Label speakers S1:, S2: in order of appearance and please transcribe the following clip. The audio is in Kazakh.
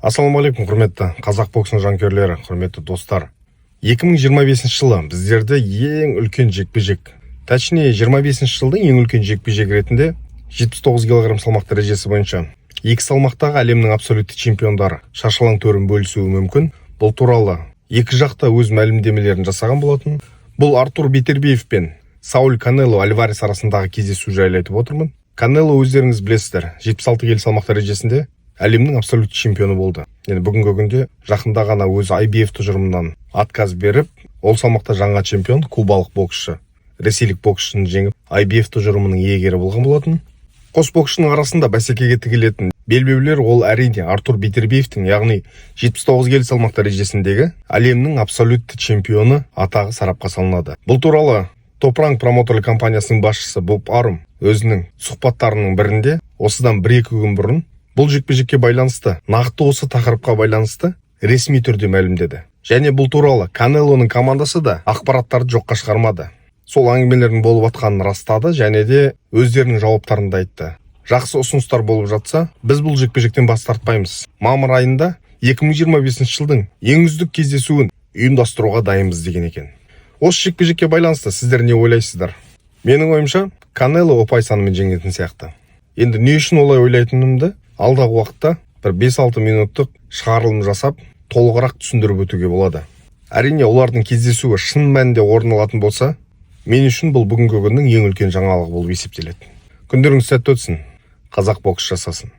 S1: Ассалаумағалейкум, құрметті қазақ боксының жанкүйерлері, құрметті достар! 2025 жылы біздерді ең үлкен жекпе-жек, точнее, 25 жылдың ең үлкен жекпе-жек ретінде 79 кг салмақ дәрежесі бойынша екі салмақтағы әлемнің абсолютті чемпиондары шаршы төрін бөлісуі мүмкін. Бұл туралы екі жақ та өз мәлімдемелерін жасаған болатын. Бұл Артур Бетербиев пен Сауль Канело Альварес арасындағы кездесу жайлы айтып отырмын. Канело, өздеріңіз білесіздер, 76 келі салмақ дәрежесінде әлемнің абсолютті чемпионы болды. Енді бүгінгі күнде жақында ғана өзі IBF тұжырымынан отказ беріп, ол салмақта жаңа чемпион, кубалық боксшы, ресейлік боксшыны жеңіп, IBF тұжырымының иегері болған болатын. Қос боксшының арасында бәсекеге тігілетін белбеулер ол, әрине, Артур Бетербиевтің, яғни 79 келі салмақ дәрежесіндегі әлемнің абсолютті чемпионы атағы сарапқа салынады. Бұл туралы Топ Ранк промотерлік компаниясының басшысы Боб Арум өзінің сұхбаттарының бірінде осыдан 1-2 күн бұрын бұл жекпе-жекке байланысты, нақты осы тақырыпқа байланысты ресми түрде мәлімдеді. Және бұл туралы Канелоның командасы да ақпараттарды жоққа шығармады, сол әңгімелердің болып жатқанын растады және де өздерінің жауаптарын да айтты. Жақсы ұсыныстар болып жатса, біз бұл жекпе-жектен бас тартпаймыз, мамыр айында 2025 жылдың ең үздік кездесуін ұйымдастыруға дайынбыз деген екен. Осы жекпе-жекке байланысты сіздер не ойлайсыздар? Менің ойымша, Канело ұпай санымен жеңетін сияқты. Енді не үшін олай ойлайтынымды алдағы уақытта бір 5-6 минуттық шығарылым жасап, толығырақ түсіндіріп өтуге болады. Әрине, олардың кездесуі шын мәнінде орын алатын болса, мен үшін бұл бүгінгі күннің ең үлкен жаңалығы болып есептеледі. Күндеріңіз сәтті өтсін, қазақ бокс жасасын!